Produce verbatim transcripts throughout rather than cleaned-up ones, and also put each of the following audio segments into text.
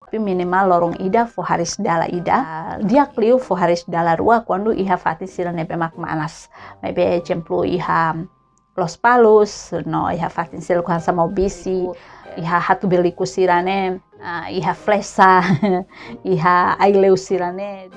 Tapi minimal loron ida fó hariis dala ida. Ah, di'ak liu fó hariis dala rua kuandu iha fatin sira ne'ebé mak manas. Maibé ezemplu iha Lospalos, no iha fatin sira ne'ebé hanesan Maubisse, iha Hatu Beliku sira-ne'e, ah, iha Flecha, iha Aileu sira-ne'e.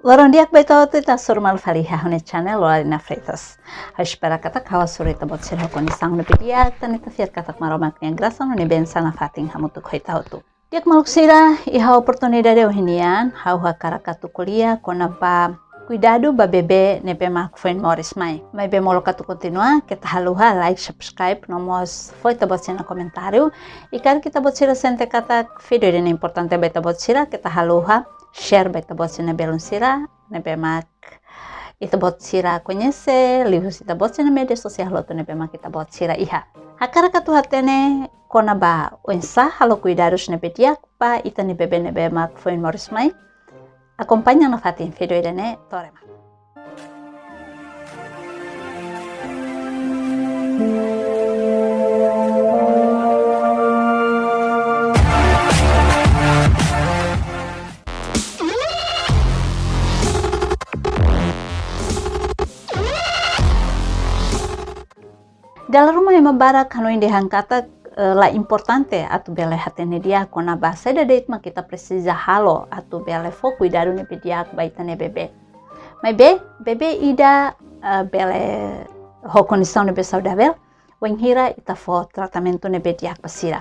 Loron di'ak ba ita hotu, ita hasoru malu fali iha ha'u-nia channel Loralina Freitas. Ha'u espera katak ha'u hasoru ita-boot sira ho kondisaun ne'ebé di'ak, tan ita fiar katak Maromak nia grasa no nia bensaun nafatin hamutuk ho ita hotu. Di'ak maluk sira, iha oportunidade ohin nian, ha'u hakarak atu ko'alia kona-ba kuidadu ba bebé ne'ebé mak foin moris mai. Maibé molok atu kontinua, keta haluha like, subscribe, no mós fó ita-boot sira-nia komentáriu. I karik ita-boot sira sente katak vídeo ida-ne'e importante ba ita-boot sira, keta haluha share ba ita-boot sira-nia belun sira ne'ebé mak ita-boot sira koñese, liuhusi ita-boot sira-nia média sosiál hotu ne'ebé mak ita-boot sira iha. Hakarak atu hatene kona-ba oinsá halo kuidadus ne'ebé di'ak ba ita-nia bebé ne'ebé mak foin moris mai. Akompaña nafatin vídeo ida-ne'e to'o remata. Dala ruma ema barak hanoin dehan katak, eh, la importante atu bele hatene di'ak kona-ba saida de'it mak ita presiza halo atu bele fó kuidadu ne'ebé di'ak ba ita-nia bebé. Maibé, bebé ida, eh, bele ho kondisaun ne'ebé saudavel wainhira ita fó tratamentu ne'ebé di'ak ba sira.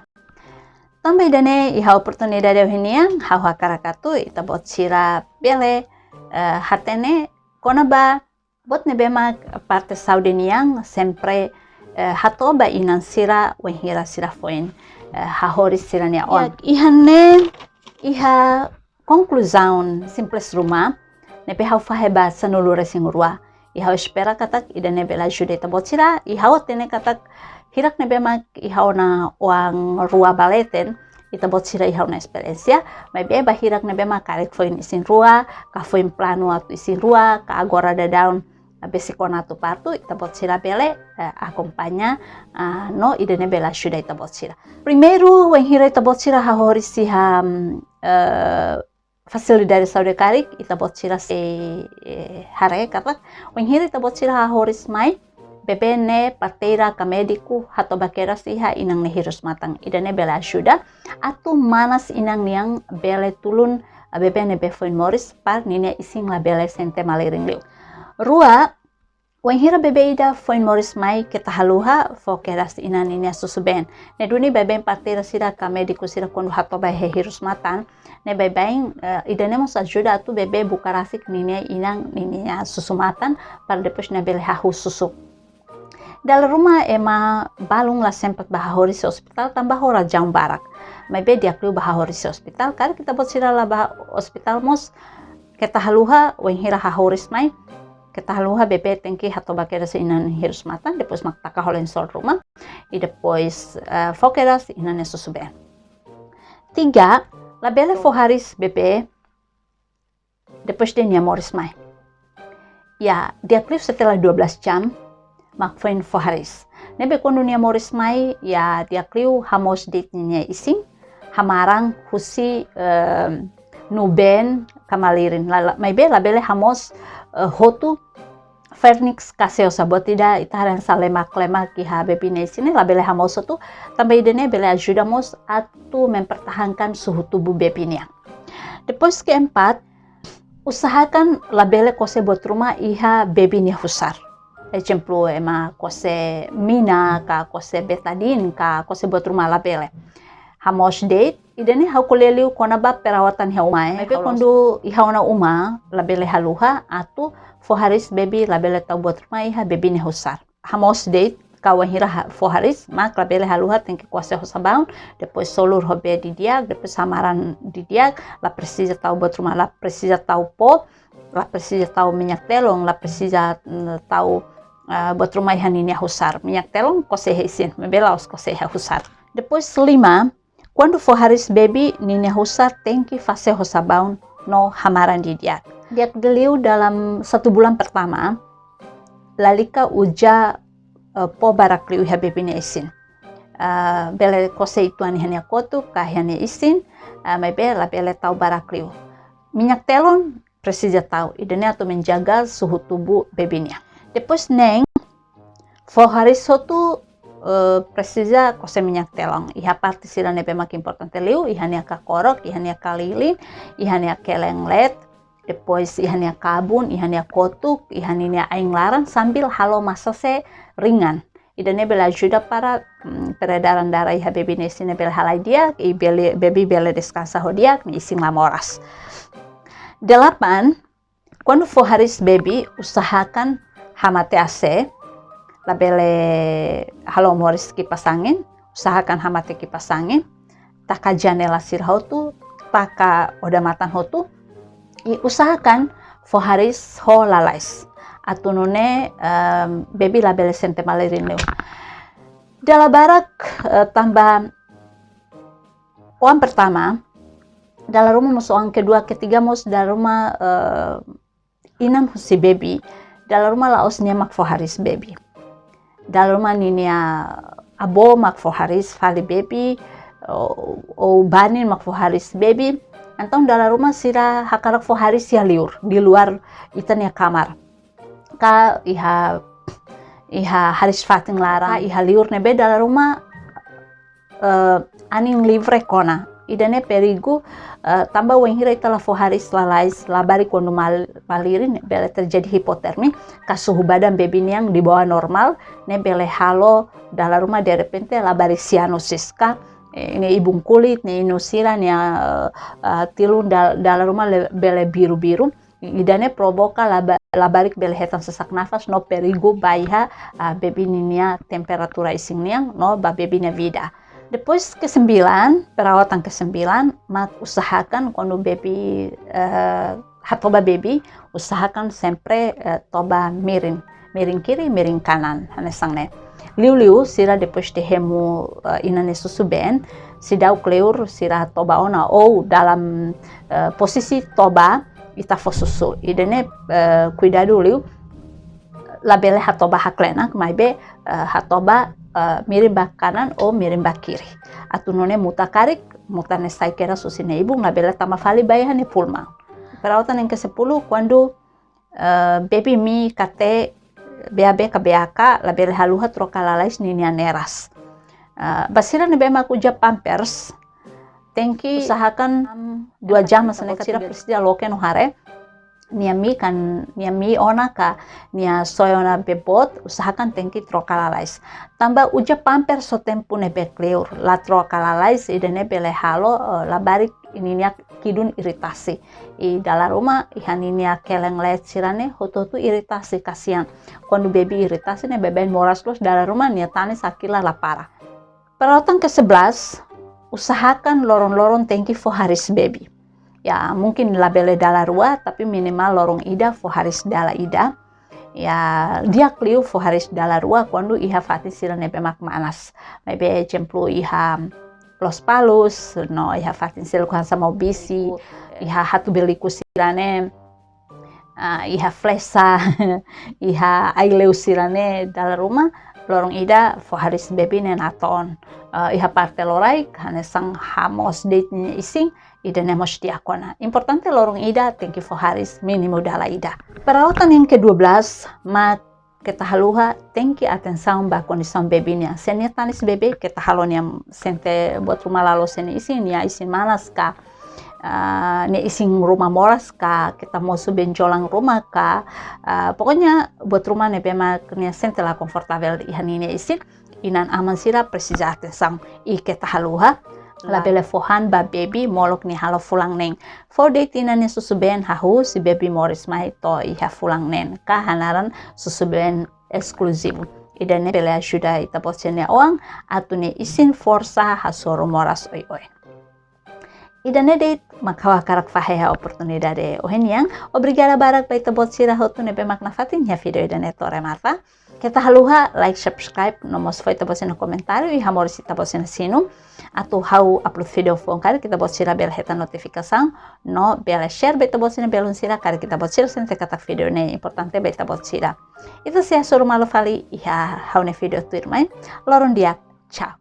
Tanba ida-ne'e iha oportunidade ohin nian, ha'u hakarak atu ita-boot sira bele, eh, hatene kona-ba buat ne'ebé mak parte saúde nian sempre, eh, hato'o ba inan sira wainhira sira foin, eh, hahori sira-nia oan. Ya, iha ne'e, iha konkluzaun simples ruma ne'ebé ha'u fahe ba sanulu-resin-rua. I ha'u espera katak ida-ne'e bele ajuda ita-boot sira, i ha'u hatene katak hirak ne'ebé mak iha ona oan rua ba leten, ita-boot sira iha ona esperiénsia, maibé ba hirak ne'ebé mak karik foin isin-rua, ka foin planu atu isin-rua, ka agora daudaun, ah, besik ona atu partu, ita-boot sira bele, eh, akompaña, ah, no ida-ne'e bele ajuda ita-boot sira. Primeiru, wainhira ita-boot sira hahori iha, mm, eh, fasilidade saúde karik, ita-boot sira sei, eh, haree katak wainhira ita-boot sira hahoris mai, bebé ne'e parteira ka médiku hato'o ba kedas iha inan nia hirus-matan. Ida-ne'e bele ajuda atu manas inan nian bele tulun, ah, bebé ne'ebé foin moris para ninia isin labele sente malirin liu. Rua, wainhira bebé ida foin moris mai, keta haluha fó kedas inan ninia susubeen. Ne'e duni baibain parteira sira ka médiku sira kuandu hato'o ba iha hirus-matan, ne'e baibain, eh, ida-ne'e mós ajuda atu bebé buka rasik ninia inan ninia susu-matan para depois nia bele hahú susu. Dala ruma ema balun la sempat ba hahoris iha ospitál tanba ho razaun barak. Maibé di'ak liu ba hahoris iha ospitál, karik ita-boot sira la ba ospitál mós, keta haluha wainhira hahoris mai, keta haluha bebé tenke hato'o ba kedas inan nia hirus-matan, depois mak taka ho lensol ruma, i depois, eh, fó kedas inan nia susubeen. Tiga, labele fó hariis bebé depois de nia moris mai. Ya, di'ak liu setelah dua belas jam mak foin fó hariis. Ne'ebé kuandu nia moris mai, ya, di'ak liu hamoos de'it ninia isin, hamaran husi, eh, nubeen ka malirin. La, la, maibé labele hamoos, eh, hotu vernix ka seos, buat ida ita haree hanesan lemak-lemak iha bebé nia isin ne'e labele hamoos hotu, tanba ida-ne'e bele ajuda mós atu mempertahankan suhu tubuh bebé nian. Depois keempat, usahakan labele kose buat ruma iha bebé nia husar. Ezemplu, ema kose mina ka kose betadine ka kose buat ruma labele. Hamoos de'it, ida-ne'e ha'u ko'alia liu kona-ba perawatan iha uma, eh. Maibé kuandu iha ona uma, labele haluha atu fó hariis bebé, labele tau buat ruma iha bebé nia husar. Hamoos de'it, ka wainhira ha-, fó hariis, mak labele haluha, tenke kose ho sabaun, depois solur ho bee didi'ak, depois hamaran didi'ak, la presiza tau buat ruma, la presiza tau pó, la presiza tau minyak telon, la presiza, mm, tau, ah, buat ruma iha ninia husar. Minyak telon kose iha isin, maibé la'ós kose iha husar. Depois lima, kuandu fó hariis bebé, ninia husar tenke fase ho sabaun no hamaran didi'ak. Di'ak liu dalam satu bulan pertama, lalika uza, eh, pó barak liu iha bebé nia isin. Eh, bele kose uitoan iha nia kotuk ka iha nia isin, ah, maibé labele tau barak liu. Minyak telon presiza tau, ida-ne'e atu menjaga suhu tubuh bebé nian. Depois neen, fó hariis hotu, eh, presiza kose minyak telon. Iha parte sira ne'ebé mak importante liu, iha nia kakorok, iha nia kalilin, iha nia kelen leet, depois iha nia kabun, iha nia kotuk, iha ninia ain laran, sambil halo masase ringan. Ida-ne'e bele ajuda para, mm, peredaran darah iha bebé nia isin ne'e bele halai di'ak, i bele, bebé bele deskansa ho di'ak, nia isin la moras. Delapan, kuandu fó hariis bebé, usahakan hamate A C, labele halo moris kipas angin, usahakan hamate kipas angin, taka janela sira hotu, taka odamatan hotu, i usahakan fó hariis ho lalais. Atu nune'e, em, bebé labele sente malirin liu. Dala barak, eh, tanba oan pertama, dala ruma mós oan kedua, ketiga mós dala ruma, eh, inan husi bebé, dala ruma la'ós nia mak fó hariis bebé. Dala ruma ninia avó mak fó hariis fali bebé, ou, ou banin mak fó hariis bebé. Entaun dala ruma sira hakarak fó hariis iha liur, di luar ita-nia kamar. Ka iha, iha hariis fatin laran, ka iha liur ne'ebé dala ruma, eh, anin livre kona. Ida-ne'e perigu, eh, tanba wainhira ita la fó hariis lalais, labarik kuandu mal-, malirin, bele terjadi hipotermia, ka suhu badan bebé nian di bawah normal, ne'e bele halo dala ruma derrepente labarik sianosis ka, eh, nia ibun kulit, nia inu sira, nia, eh, eh, tilun dal-, dala ruma le-, bele biru-biru. Ida-ne'e provoka laba-, labarik bele hetan sesak nafas no perigu ba iha, ah, bebé ninia temperatura isin nian no ba bebé nia vida. Depois kesembilan, perawatan kesembilan, mak usahakan kuandu bebé, eh, hatoba bebé, usahakan sempre, eh, toba miring. Miring kiri, miring kanan, hanesan ne'e. Liuliu sira depois de hemu, eh, inan nia susubeen, seidauk kleur sira toba ona ou dalam, eh, posisi toba ita fó susu. Ida-ne'e, eh, kuidadu liu, labele hatoba haklenak, maibé, eh, hatoba, eh, miring ba kanan ou miring ba kiri. Atu nune'e muta karik, muta ne'e sai kedas husi nia ibun, labele tama fali ba iha nia pulmão. Perawatan yang kesepuluh, kuandu, eh, bebé mii ka tee, B A B ka B A K, labele haluha troka lalais ninia neras. Eh, ba sira ne'ebé mak uza Pampers, tenke usahakan dua jam, maksudnya sira presiza loke no haree. Nia mii kan, nia mii ona ka, nia soe ona be boot, usahakan tenke troka lalais. Tanba uza Pampers ho tempu ne'ebé kleur, la troka lalais, ida-ne'e bele halo, eh, labarik ninia kidun iritasi. I dala ruma, iha ninia kelen leet sira-ne'e, hotu-hotu iritasi, kasihan. Kuandu bebé iritasi ne'e baibain moras loos, dala ruma nia tanis hakilar la para. Perawatan kesebelas, usahakan loron-loron tenke fó hariis bebé. Ya, mungkin labele dala rua, tapi minimal loron ida fó hariis dala ida. Ya, di'ak liu fó hariis dala rua kuandu iha fatin sira ne'ebé mak manas. Maibé ezemplu iha Lospalos, no iha fatin seluk hanesan Maubisse, iha Hatu Beliku sira-ne'e, ah, iha Flessa, iha Aileu sira-ne'e, dala ruma loron ida fó hariis bebé ne'e natoon. Ah, iha parte loraik, hanesan hamoos de'it nia isin, ida-ne'e mós di'ak ona. Importante loron ida tenke fó hariis mínimu dala ida. Perawatan yang kedua belas, mak keta haluha tenke atensaun ba kondisaun bebé nian. Se nia tanis bebé, keta halo nia sente buat ruma la loos iha nia isin, nia isin manas ka, ah, nia isin ruma moras ka, keta mosu benjolan ruma ka, ah, pokoknya buat ruma ne'ebé mak nia sente la konfortavel iha ninia isin, inan-aman sira presiza atensaun. I keta haluha, labele fó han ba bebé molok nia halo fulan neen. Fó de'it inan nia susubeen hahú husi bebé moris mai to'o iha fulan neen, ka hanaran susubeen eskluzivu. Ida-ne'e bele ajuda ita-boot sira-nia oan atu nia isin forsa hasoru moras oioin. Ida-ne'e de'it mak ha'u hakarak fahe iha oportunidade ohin nian. Obrigada barak ba ita-boot sira hotu ne'ebé mak nafatin iha vídeo ida-ne'e to'o remata. Keta haluha like, subscribe, no mós fó ita-boot sira-nia komentáriu, i hamoris ita-boot sira-nia sinu, atu ha'u upload vídeo foun karik ita-boot sira bele hetan notifikasaun, no bele share ba ita-boot sira-nia belun sira karik ita-boot sira sente katak vídeo ne'e importante ba ita-boot sira. Ita sei hasoru malu fali iha ha'u-nia vídeo tuirmai. Loron di'ak, tchau.